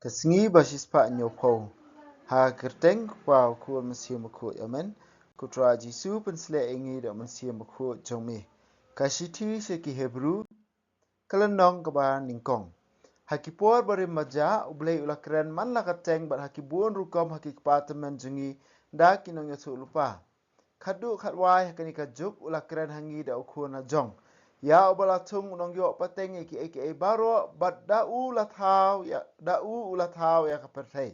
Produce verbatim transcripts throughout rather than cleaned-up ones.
Ka sngi ba shispah hynñiewphew. Ha ka kyrteng u Kpa, u Khun, u Mynsiem Bakhuid. Amen. Ko Trai Jisu, pynshlur ïa ngi da u Mynsiem Bakhuid jong me. Ka shithi sha ki Hebru, ka lynnong kaba nyngkong. Ha ki por barim ba jia, U Blei u la kren man la ka teng bad ha ki bun rukom ha ki kpa tymmen jong ngi da ki nongïathuhlypa. Khatduh khatwai ha kane ka juk u la kren ha ngi da u Khun la jong, ïa uba la thung u nongïoh pateng ïa kiei kiei baroh, bad da u la thaw ïa, da u u la thaw ïa ka pyrthei.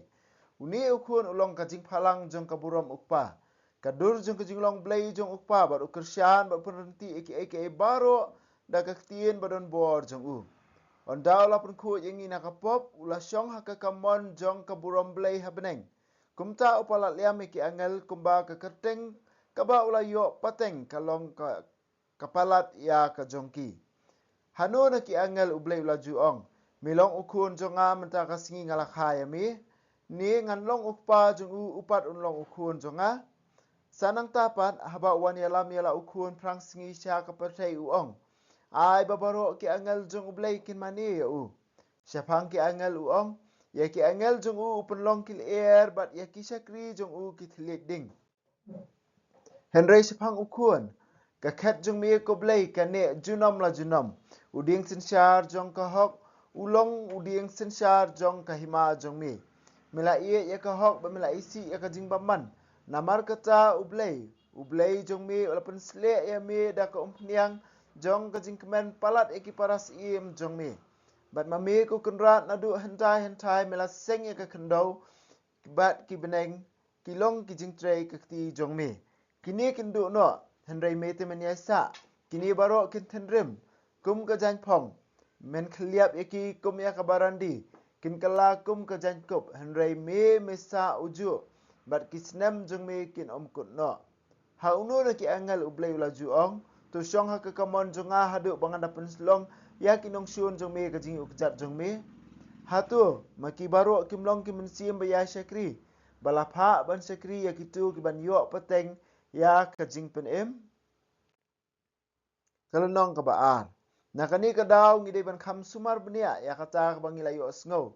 Une u Khun u long ka jingphalang jong ka burom u Kpa, ka dur jong ka jinglong Blei jong u Kpa, bad u kyrshan bad u pynryntih ïa kiei kiei baroh da ka ktien ba don bor jong u. Ynda u la pynkhuid ïa ngi na ka pop, u la shong ha ka kamon jong ka burom Blei ha bneng. Kumta u palat liam ïa ki angel kumba ka kyrteng kaba u la ïoh pateng ka long ka, ka palat ïa ka jong ki. Hano na ki angel U Blei u la ju ong: Me long u Khun jong nga, mynta ka sngi nga la kha ïa me. Ne ngan long u Kpa jong u, u pat un long u Khun jong nga. Sa nangta pat, haba u wan ïalam ïa la u Khun phrangsngi sha ka pyrthei, u ong: Ai ba baroh ki angel jong U Blei kin mane ïa u. Shaphang ki angel u ong: Ïa ki angel jong u u pynlong ki lyer, bad ïa ki shakri jong u ki thylliej ding. Hynrei shaphang u Khun, ka khet jong me, ko Blei, ka neh junom la junom. U dieng synshar jong ka hok u long u dieng synshar jong ka hima jong me. Me la ïeit ïa ka hok bad me la isih ïa ka jingbymman. Namar kata U Blei, U Blei jong me u la pynshlur ïa me da ka umphniang jong ka jingkmen palat ïa ki para syiem jong me. Bad ma me, ko Kynrad, naduh hyntai hyntai me la seng ïa ka khyndew, bad ki bneng ki long ki jingtrei ka kti jong me. Kine kin duh noh, hynrei me te men ïaisah. Kine baroh kin tynrim kum ka jaiñphong. Men khylliap ïa ki kum ïa ka barandi, kin kylla kum ka jaiñkup, hynrei me, me sah ujuh, bad ki snem jong me kin ym kut noh. Ha uno na ki angel U Blei u la ju ong: To shong ha ka kamon jong nga haduh ba ngan da pynslong ïa ki nongshun jong me ka jingïoh kjat jong me. Hato ma ki baroh kim long ki mynsiem ba ïa shakri, ba la phah ban shakri ïa kito ki ban ïoh pateng ïa ka jingpynim? Ka lynnong kaba ar. Na kane ka daw ngi dei ban kham sumar bniah ïa kata kaba ngi la ïohsngew.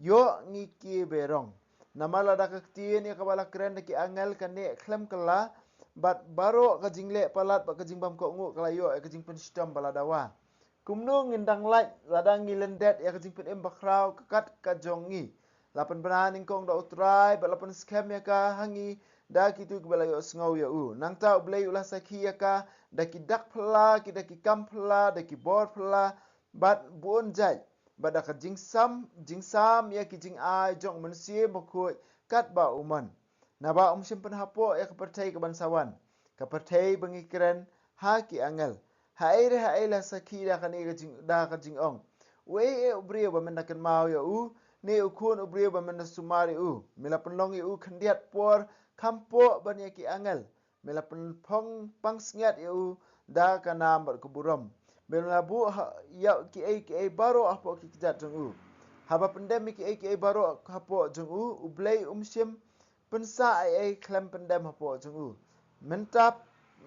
Ïoh ngi ki berong. Namar lada ka ktien ïa kaba la kren da ki angel ka neh khlem kylla, bad baroh ka jingleh palat bad ka jingbam kohnguh ka la ïoh ïa ka jingpynshitom ba la dawa, kumno ngin dang lait lada ngi lyndet ïa ka jingpynim bakhraw ka kat ka jong ngi? La pynbna nyngkong da U Trai bad la pynskhem ïa ka ha ngi da kito kiba la ïohsngew ïa u. Nangta U Blei u la sakhi ïa ka da ki dak phylla, ki da ki kam phylla, da ki bor phylla, bad bun jait, bad da ka jingsam, jingsam ïa ki jingai jong U Mynsiem Bakhuid katba u mon. Naba um shym pynhapoh ïa ka pyrthei ka ban sa wan, ka pyrthei ba ngi kren ha ki angel. Haei re haei la sakhi da kane ka jing, da ka jingong: Uei eh u briew ba men da kynmaw ïa u, ne u khun u briew ba men da sumar ïa u? Me la pynlong ïa u khyndiat por khampoh ban ïa ki angel. Me la pynphong pansngiat ïa u da ka nam bad ka burom. Me la buh ha, ïa kiei kiei baroh hapoh ki kjat jong u. Haba pyndem ïa kiei kiei baroh hapoh jong u, U Blei um shym pynsah ei ei khlem pyndem hapoh jong u. Mynta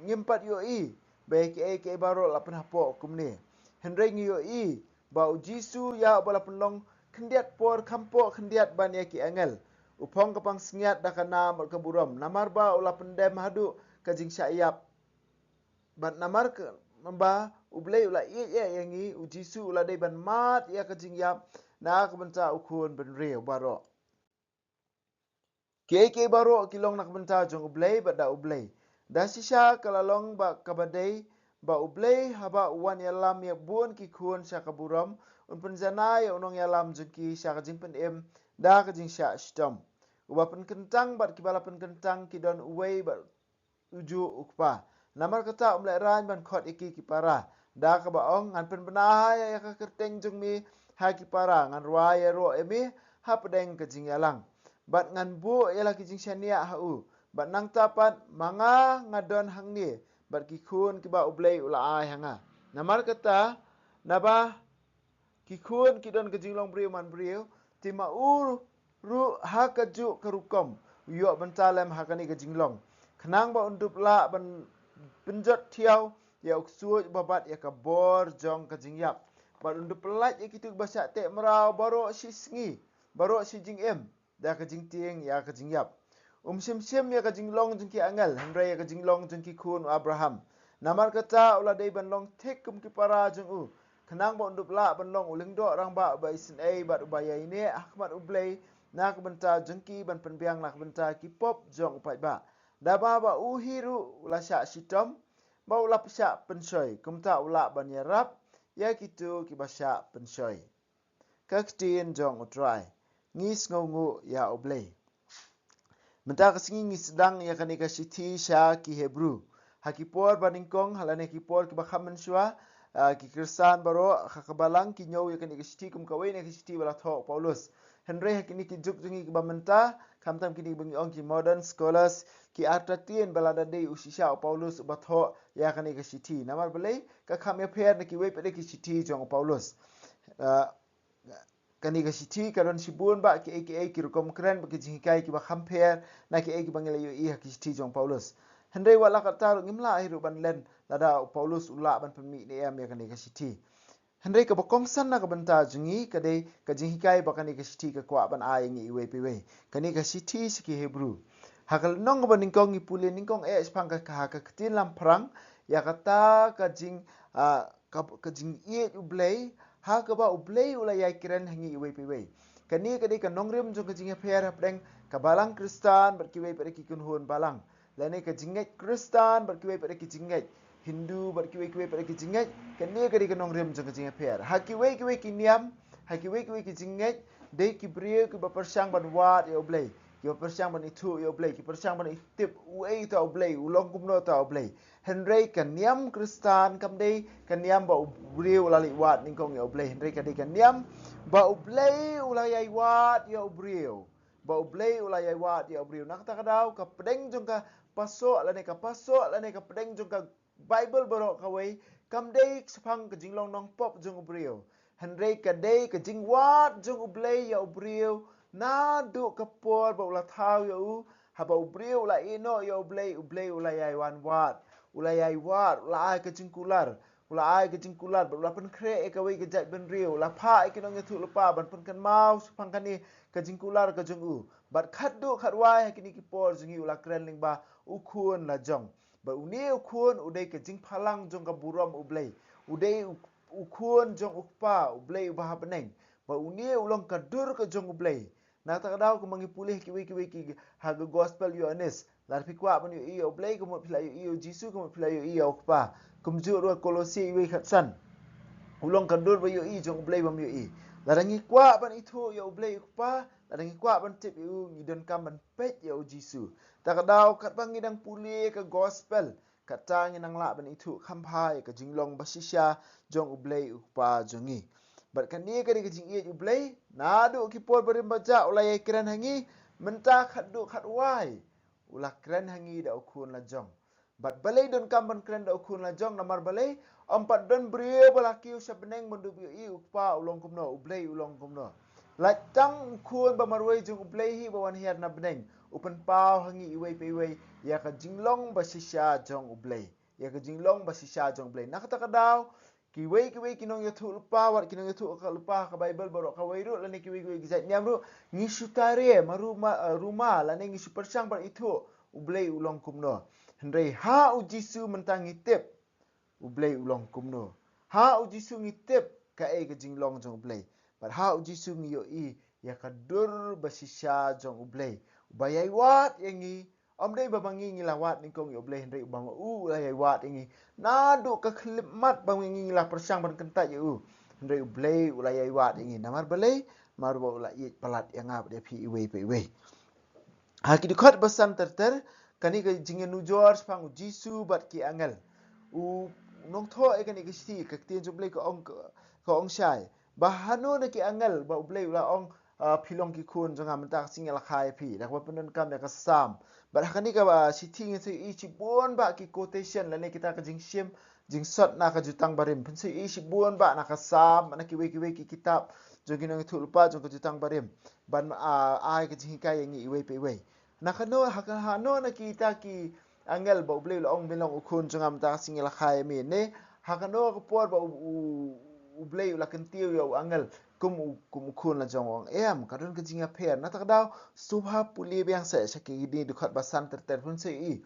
ngim pat ïohi ba ïa kiei kiei baroh la pynhapoh kumne. Hynrei ngi ïohi ba U Jisu, ïa uba la pynlong khyndiat por khampoh khyndiat ban ïa ki angel, u phong ka pansngiat da ka nam bad ka burom, namar ba u la pyndem haduh ka jingshah ïap. Bad namar ka, ba U Blei u la ïeit ïa ngi, U Jisu u la dei ban mad ïa ka jingïap na ka bynta u khun bynriew baroh. Kiei kiei baroh ki long na ka bynta jong U Blei bad da U Blei. Da shisha ka la long ba kaba dei ba U Blei haba u wan ïalam ïa bun ki khun sha ka burom, un pynjanai ïa u nongïalam jong ki sha ka jingpynim da ka jingshah shitom. Uba pynkyntang bad kiba la pynkyntang ki don uwei bad ujuh u Kpa. Namar kata um lehraiñ ban khot ïa ki ki para, da kaba ong: Ngan pynbna ïa ka kyrteng jong me ha ki para, ngan rwai ïaroh ïa me hapdeng ka jingïalang, bad ngan buh ïa la ki jingshaniah ha u. Bad nangta pat ma nga nga don hangne bad ki khun kiba U Blei u la ai ha nga. Namar kata, naba ki khun ki don ka jinglong briew man briew, te ma u ruh ha kajuh ka rukom u ïoh bynta lem ha kane ka jinglong, khnang ba un dup lah ban pynjot thiaw ïa u ksuid uba bat ïa ka bor jong ka jingïap, bad un dup pyllait ïa kito kiba shah teh mraw baroh shisngi. baroh shi jingim da ka jingtieng ïa ka jingïap. Um shim shim ïa ka jinglong jong ki angel, hynrei ïa ka jinglong jong ki khun u Abraham. Namar kata u la dei ban long thik kum ki para jong u, khnang ba un dup lah ban long u lyngdoh rangbah uba isynei bad uba ïaineh ha khmat U Blei na ka bynta jong ki, ban pynbiang na ka bynta ki pop jong u paidbah. Da ba ba u hi ruh u la shah shitom, ba u la shah pynshoi, kumta u lah ban ïarap ïa kito kiba shah pynshoi. Ka ktien jong U Trai. Ngi sngewnguh ïa U Blei. Mynta ka sngi ngi sdang ïa kane ka shithi sha ki Hebru. Ha ki por ba nyngkong, ha lane ki por kiba kham mynshuwa, ah, ki Khristan baroh ha ka balang ki ñiew ïa kane ka shithi kum kawei na ki shithi ba la thoh u Paulus. Hynrei ha kine ki juk jong ngi kiba mynta, khamtam kine ba ngi ong ki modern scholars, ki artatien ba lada dei u shisha u Paulus uba thoh ïa kane ka shithi. Namar balei? Ka kham ïapher na kiwei pat de ki shithi jong u Paulus. Ah, kane ka shithi ka don shibun ba kiei kiei ki rukom kren ba ki jinghikai kiba kham pher na kiei kiba ngi la ïohi ha ki shithi jong u Paulus. Hynrei wat la katta ruh ngim lah hi ruh ban len lada u Paulus u lah ban pynmih ne em ïa kane ka shithi. Hynrei kaba kongsan na ka bynta jong ngi ka dei ka jinghikai ba kane ka shithi ka kwah ban ai ïa ngi iwei pa iwei. Kane ka shithi sha ki Hebru. Ha ka lynnong kaba nyngkong ngi pule nyngkong eh shaphang ka, ha ka ktien lamphrang ïa kata ka jing, ah, ka, ka jingïeit U Blei, ha kaba U Blei u la ïai kren ha ngi iwei pa iwei. Kane ka dei ka nongrim jong ka jingïapher hapdeng ka balang Khristan bad kiwei pat de ki kynhun balang. Lane ka jingngeit Khristan bad kiwei pat de ki jingngeit Hindu bad kiwei kiwei pat de ki jingngeit. Kane ka dei ka nongrim jong ka jingïapher. Ha kiwei kiwei ki niam, ha kiwei kiwei ki jingngeit, dei ki briew kiba pyrshang ban wad ïa U Blei, kiba pyrshang ban ithuh ïa U Blei, ki pyrshang ban itip uei uta U Blei, u long kumno uta U Blei. Hynrei ka niam Khristan kam dei ka niam ba u briew u la leit wad nyngkong ïa U Blei. Hynrei ka dei ka niam ba U Blei u la ïai wad ïa u briew. Ba U Blei u la ïai wad ïa u briew. Na kata ka daw ka pdeng jong ka pasoh lane ka pasoh lane ka pdeng jong ka Baibl baroh kawei kam dei shaphang ka jinglong nongpop jong u briew. Hynrei ka dei ka jingwad jong U Blei ïa u briew naduh ka por ba u la thaw ïa u, haba u briew u la ïehnoh ïa U Blei, U Blei u la ïai wan wad, u la ïai wad, u la ai ka jingkular, u la ai ka jingkular bad u la pynkhreh ïa kawei ka jaitbynriew, u la phah ïa ki nongïathuhlypa ban pynkynmaw shaphang kane ka jingkular ka jong u. Bad khatduh khatwai ha kine ki por jong ngi u la kren lyngba u Khun la jong. Bad une u Khun u dei ka jingphalang jong ka burom U Blei. U dei u, u Khun jong u Kpa U Blei uba ha bneng. Bad une u long ka dur ka jong U Blei. Na kata ka daw kumba ngi pule ha kiwei kiwei ki, ha ka Gospel Ïoannis. Lada phi kwah ban ïohi ïa U Blei, ka mut phi la ïohi ïa u Jisu, ka mut phi la ïohi ïa u Kpa. Kumjuh ruh Kolosi wei khatsan. U long ka dur ba ïohi jong U Blei bym ïohi. Lada ngi kwah ban ithuh ïa U Blei u Kpa, lada ngi kwah ban tip ïa u, ngi donkam ban peit ïa u Jisu. Ta ka daw katba ngi dang pule ka Gospel, kata ngi nang lah ban ithuh kham bha ïa ka jinglong ba shisha jong U Blei u Kpa jong ngi. Bad kane ka dei ka jingïeit U Blei, naduh ki por barim bajah u la ïai kren ha ngi, mynta khatduh khatwai u la kren ha ngi da u Khun la jong. Bad balei donkam ban kren da u Khun la jong, namar balei? Ym pat don briew ba la kiew sha bneng ban dup ïohi u Kpa u long kumno, U Blei u long kumno. Lait tang u Khun ba marwei jong U Blei hi ba wan hiar na bneng, u pynpaw ha ngi iwei pa iwei ïa ka jinglong ba shisha jong U Blei. Ïa ka jinglong ba shisha jong U Blei. Na kata ka daw, kiwei kiwei ki nongïathuhlypa, wat ki nongïathuhlypa ka Baibl baroh kawei ruh, lane kiwei kiwei ki jait niam ruh, ngi shu tare ma ruma, eh, ruma, lane ngi shu pyrshang ban ithuh U Blei u long kumno. Hynrei ha u Jisu mynta ngi tip U Blei u long kumno. Ha u Jisu ngi tip kaei ka jinglong jong U Blei. Bad ha u Jisu ngi ïohi ïa ka dur ba shisha jong U Blei, uba ïai wad ïa ngi. Ym dei ba ma ngi ngi la wad nyngkong ïa U Blei, hynrei uba ma u u la ïai wad ïa ngi. Naduh ka khyllipmat ba ma ngi ngi la pyrshang ban kyntait ïa u, hynrei U Blei u la ïai wad ïa ngi. Namar balei? Namar ba u la ïeit palat ïa nga bad ïa phi iwei pa iwei. Ha ki dkhot ba san ter ter, kane ka jingïanujor shaphang u Jisu bad ki angel. U nongthoh ïa kane ka shithi, ka ktien jong U Blei ka ong, ka ong shai ba hano na ki angel ba U Blei u la ong, ah, phi long ki khun jong nga, mynta ka sngi nga la kha ïa phi, da kaba pyndonkam ïa ka Salm. Bad ha kane ka, ah, shithi ngin sa ïohi shibun bah ki quotation lane kita ka jingshim jingsot na ka Jutang Barim. Phin sa ïohi shibun bah na ka Salm, na kiwei kiwei ki kitab jong ki nongïathuhlypa jong ka Jutang Barim. Ban, ah, ai ka jinghikai ïa ngi iwei pa iwei. Na kano, ha ka, hano na kita ki angel ba U Blei u la ong me long u khun jong nga, mynta ka sngi nga la kha ïa me, ne ha kano ka por ba u, u, U Blei u la kyntiew ïa u angel kum u, kum u khun la jong u ong em, ka don ka jingïapher. Na kata ka daw, sngewbha pule biang seh sha kine ki dkhot ba san ter ter phin sa ïohi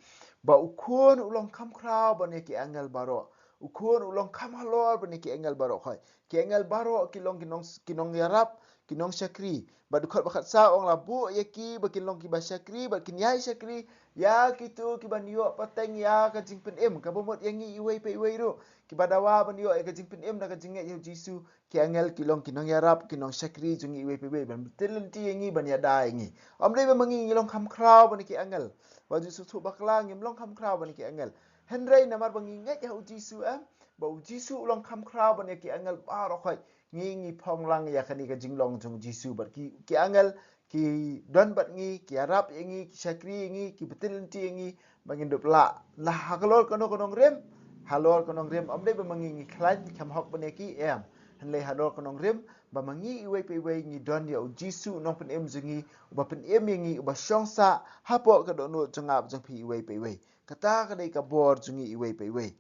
ba u khun u long kham khraw ban ïa ki angel baroh. U khun u long kham halor ban ïa ki angel baroh khoit. Ki angel baroh ki long ki nong, ki nongïarap, ki nongshakri. Bad dkhot ba khatsaw u ong la buh ïa ki ba kin long kiba shakri, bad kin ïai shakri ïa kito kiban ïoh pateng ïa ka jingpynim, kaba mut ïa ngi iwei pa iwei ruh kiba dawa ban ïoh ïa ka jingpynim na ka jingngeit ïa u Jisu. Ki angel ki long ki nongïarap, ki nongshakri jong ngi iwei pa iwei, ban btin lynti ïa ngi, ban ïada ïa ngi. Ym dei ba ma ngi ngi long kham khraw ban ïa ki angel. Wat ju sngewthuh bakla, ngim long kham khraw ban ïa ki angel. Hynrei namar ba ngi ngeit ha u Jisu, em, ba u Jisu u long kham khraw ban ïa ki angel baroh khoit, ngi, ngi phong lang ïa kane ka jinglong jong u Jisu. Bad ki, ki angel ki don bad ngi, ki ïarap ïa ngi, ki shakri ïa ngi, ki btin lynti ïa ngi, ba ngin dup lah. Lah halor kano ka nongrim, halor ka nongrim, ym dei ba ma ngi ngi khlaiñ, kham hok ban ïa ki, em. Hynrei halor ka nongrim ba ma ngi iwei pa iwei ngi don ïa u Jisu u nongpynim jong ngi, uba pynim ïa ngi, uba shong sah hapoh ka dohnud jong nga bad jong phi iwei pa iwei. Kata ka dei ka bor jong ngi iwei pa iwei.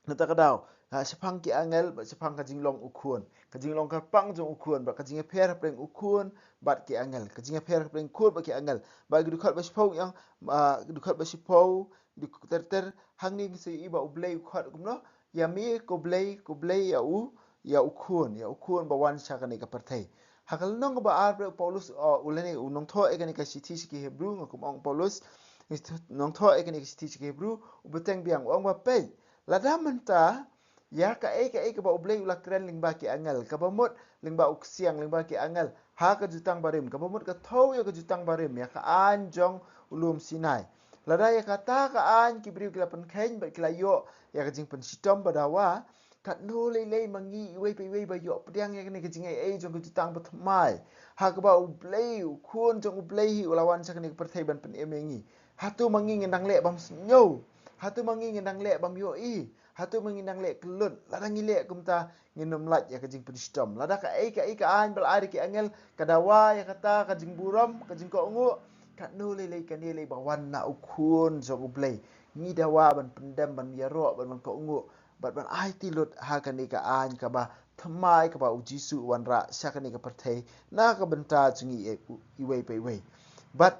Na kata ka daw, ha, shaphang ki angel, bad shaphang ka jinglong u khun, ka jinglong kyrpang jong u khun, bad ka jingïapher hapdeng u khun bad ki angel, ka jingïapher hapdeng u khun bad ki angel. Bad ki dkhot ba shiphew ïa, ah, dkhot ba shiphew, dkhot ter ter, hangne ngi sa ïohi ba U Blei u khot kumno, ïa me ko Blei, ko Blei ïa u, ïa u khun, ïa u khun ba wan sha kane ka pyrthei. Ha ka lynnong kaba ar, u Paulus, uh, u lane u nongthoh ïa kane ka shithi sha ki Hebru, nga kum ong Paulus, nongthoh ïa kane ka shithi sha ki Hebru, u bteng biang, u ong ba peit, lada mynta, ïa kaei kaei kaba U Blei u la kren lyngba ki angel, kaba mut lyngba u ksiang, lyngba ki angel, ha ka jutang barim, kaba mut ka thew ïa ka jutang barim, ïa ka aiñ jong u lum Sinai. Lada ïa kata ka aiñ ki briew ki la pynkheiñ bad ki la ïoh ïa ka jingpynshitom ba dawa, katno lei lei ma ngi iwei pa iwei ba ïoh pdiang ïa kane ka jingaiei jong ka jutang bathymmai, ha kaba U Blei, u khun jong U Blei hi u la wan sha kane ka pyrthei ban pynim ïa ngi. Hato ma ngi ngin dang leh bym sngew? Hato ma ngi ngin dang leh bym ïohi? Hato ma ngin dang leh kyllut? Lada ngi leh kumta, ngin ym lait ïa ka jingpynshitom. Lada kaei kaei ka aiñ ba la ai da ki angel ka dawa ïa kata ka jingburom, ka jingkohnguh, katno lei lei kane lei ba wan na u khun jong U Blei. Ngi dawa ban pyndem, ban ïaroh, ban, ban kohnguh, bad ban aiti lut ha kane ka aiñ kaba thymmai kaba u Jisu u wanrah sha kane ka pyrthei na ka bynta jong ngi iwei pa iwei. Bad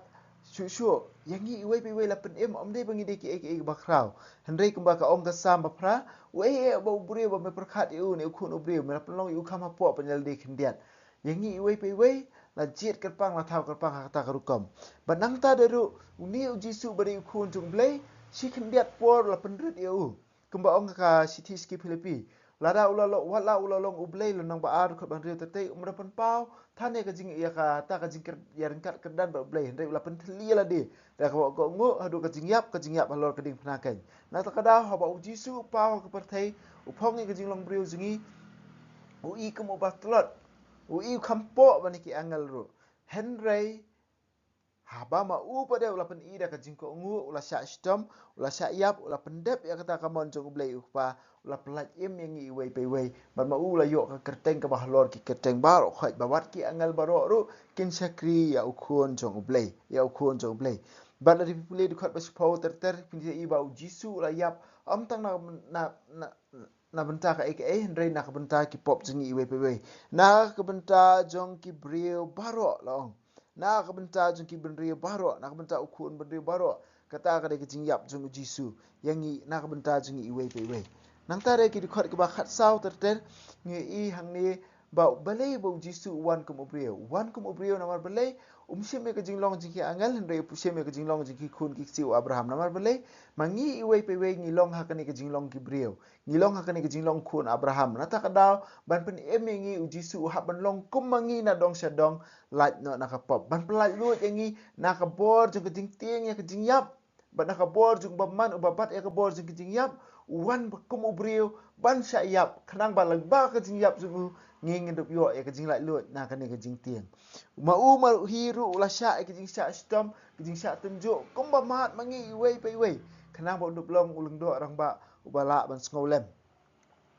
shuh shuh, ïa ngi iwei pa iwei la pynim, ym dei ba ngi dei kiei kiei kiba khraw. Hynrei kumba ka ong ka Salm ba phra, uei eh ba u briew ba me pyrkhat ïa u, ne u khun u briew, me la pynlong ïa u kham hapoh pynïalade khyndiat. Ïa ngi iwei pa iwei la jied kyrpang, la thaw kyrpang ha kata ka rukom. Bad nangta de ruh, une u Jisu ba dei u khun jong U Blei, shi khyndiat por la pynrit ïa u. Kumba ong ka shithi sha ki Philippi, lada u la long, wat la u la long U Blei, lynnong ba ar, dkhot ba hynriew, te te um da pynpaw than ïa ka jing, ïa kata ka jingkyrdan, ïa ryngkat kyrdan bad U Blei, hynrei u la pynthylli ïa lade da kaba kohnguh haduh ka jingïap, ka jingïap halor ka diengphna keiñ. Na kata ka daw haba u Jisu u paw ha ka pyrthei, u phong ïa ka jinglong briew jong ngi, u i kum uba tlot, u i u kham poh ban ïa ki angel ruh. Hynrei haba ma u pat de u la pyni da ka jingkohnguh, u la shah shitom, u la shah ïap, u la pyndep ïa kata ka mon jong U Blei U Kpa, u la pyllait im ïa ngi iwei pa iwei. Bad ma u u la ïoh ka kyrteng kaba halor ki kyrteng baroh khoit, ba wat ki angel baroh ruh kin shakri ïa u khun jong U Blei, ïa u khun jong U Blei. Bad lada phi pule dkhot ba shiphew ter ter, phin ïohi ba u Jisu u la ïap, ym tang na, na, na, na bynta kaei kaei, hynrei na ka bynta ki pop jong ngi iwei pa iwei. Na ka bynta jong ki briew baroh, la ong. Na ka bynta jong ki bynriew baroh, na ka bynta u khun bynriew baroh. Kata ka dei ka jingïap jong u Jisu ïa ngi na ka bynta jong ngi iwei pa iwei. Nangta de ki dkhot kiba khatsaw ter ter, ngi i hangne ba balei ba u Jisu u wan kum u briew. U wan kum u briew namar balei? Um shim ïa ka jinglong jong ki angel, hynrei u shim ïa ka jinglong jong ki khun ki ksiew u Abraham. Namar balei? Ma ngi iwei pa iwei ngi long ha kane ka jinglong ki briew. Ngi long ha kane ka jinglong khun Abraham. Na kata ka daw, ban pynim ïa ngi, u Jisu u hap ban long kum ma ngi na dong sha dong, lait noh na ka pop. Ban pyllait luid ïa ngi na ka bor jong ka jingtieng ïa ka jingïap. Bad na ka bor jong u bymman, uba bat ïa ka bor jong ka jingïap, u wan ba kum u briew ban shah ïap, khnang ba lyngba ka jingïap jong u, ngi ngin dup ïoh ïa ka jinglaitluid na kane ka jingtieng. Ma u, ma u hi ruh u la shah ïa ka jingshah shitom, ka jingshah tynjuh, kumba mad ma ngi iwei pa iwei, khnang ba un dup long u lyngdoh rangbah uba lah ban sngewlem.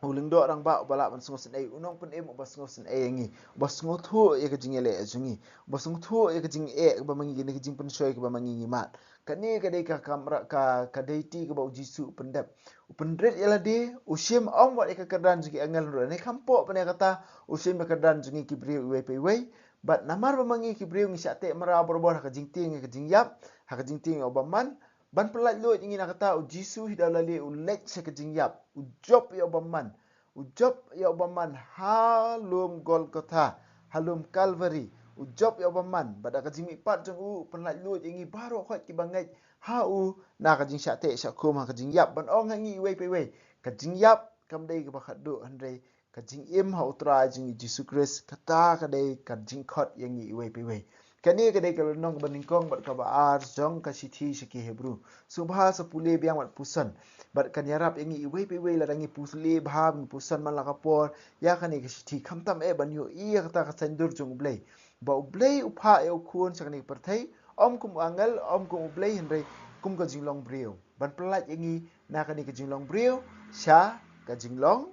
u lyngdoh rangbah uba lah ban sngewsynei, u nongpynim uba sngewsynei ïa ngi, uba sngewthuh ïa ka jingïaleh jong ngi, uba sngewthuh ïa ka jingeh kaba ma ngi, kane ka jingpynshoi kaba ma ngi ngi mad. Kane ka dei ka kamra, ka, ka deity kaba u Jisu u pyndep. U pynrit ïa lade, u shim ym wat ïa ka kyrdan jong ki angel hynrei ne kham poh ban ïa kata, u shim ïa ka kyrdan jong ngi ki briew iwei pa iwei. Bad namar ba ma ngi ki briew ngi shah teh mraw barabor ha ka jingtieng ïa ka jingïap, ha ka jingtieng ïa u bymman, ban pyllait luid ïa ngi na kata, u Jisu hi da lade u leit sha ka jingïap, u jop ïa u bymman, u jop ïa u bymman ha lum Golgotha, ha lum Calvary, u jop ïa u bymman, bad da ka jingmihpat jong u, u pyllait luid ïa ngi baroh khoit kiba ngeit ha u, na ka jingshah teh shah khum ha ka jingïap, ban ong ha ngi iwei pa iwei, ka jingïap kam dei kaba khatduh hynrei ka jingim ha u Trai jong ngi Jisu Khrist, kata ka dei ka jingkhot ïa ngi iwei pa iwei. Kane ka dei ka lynnong kaba nyngkong bad kaba ar jong ka shithi sha ki Hebru. Sngewbha sa pule biang bad puson. Bad kan ïarap ïa ngi iwei pa iwei lada ngi pule bha, ngi puson man la ka por ïa kane ka shithi, khamtam eh ban ïohi ïa kata ka saiñdur jong U Blei. Ba U Blei u phah ïa u Khun sha kane ka pyrthei, ym kum u angel, ym kum U Blei hynrei kum ka jinglong briew, ban pyllait ïa ngi na kane ka jinglong briew sha ka jinglong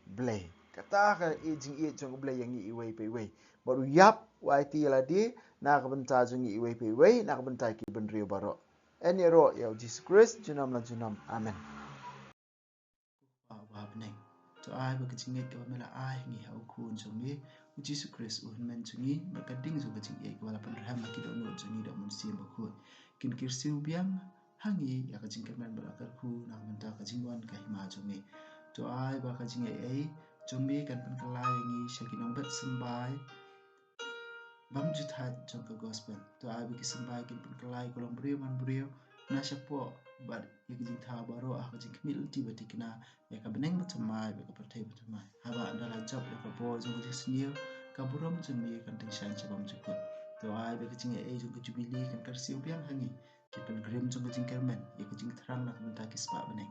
Blei. Kata ka i jingïeit jong U Blei ïa ngi iwei pa iwei. Bad u ïap, u aiti ïa lade na ka bynta jong ngi iwei pa iwei, na ka bynta ki bynriew baroh. Yn ïaroh ïa u Jisu Khrist junom la junom. Amen. Kpa uba ha bneng, to ai ba ka jingngeit kaba me la ai ha ngi ha u Khun jong me u Jisu Khrist u Hynmen jong ngi, bad ka ding jong ka jingïeit kaba la pynrhem ha ki dohnud jong ngi da u Mynsiem Bakhuid, kin kyrsiew biang ha ngi ïa ka jingkyrmen bad la kyrkhu na ka bynta ka jingwan ka hima jong me. To ai ba ka jingaiei jong me kan pynkylla ïa ngi sha ki nongbet symbai bymjukthait jong ka gospel. To ai ba ki symbai kin pynkylla ïa ka longbriew manbriew na shapoh bad ïa ka jingthaw baroh ha ka jingkhmih lynti ba thikna ïa ka bneng ba thymmai bad ka pyrthei ba thymmai. Haba ynda la jop ïa ka bor jong ka jingsniew, ka burom jong me kan tyngshaiñ sha bymjukut. To ai ba ka jingaiei jong ka jubili kan kyrsiew biang ha ngi, ki pilgrim jong ka jingkyrmen, ïa ka jingthrang na ka bynta ki spah bneng.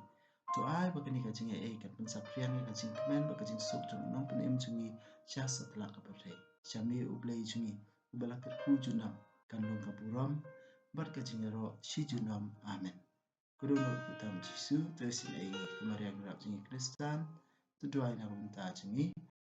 To ai ba kane ka jingaiei kan pynsaphriang ïa ka jingkmen bad ka jingsuk jong u Nongpynim jong ngi sha satlak ka pyrthei. Sha me U Blei jong ngi uba la kyrkhu junom, kan long ka burom bad ka jingïaroh shi junom. Amen. Ka dohnud kyrteng Jisu, to isynei ïa ngi, ka Maria nongrep jong ngi Khristan, to duwai na ka bynta jong ngi.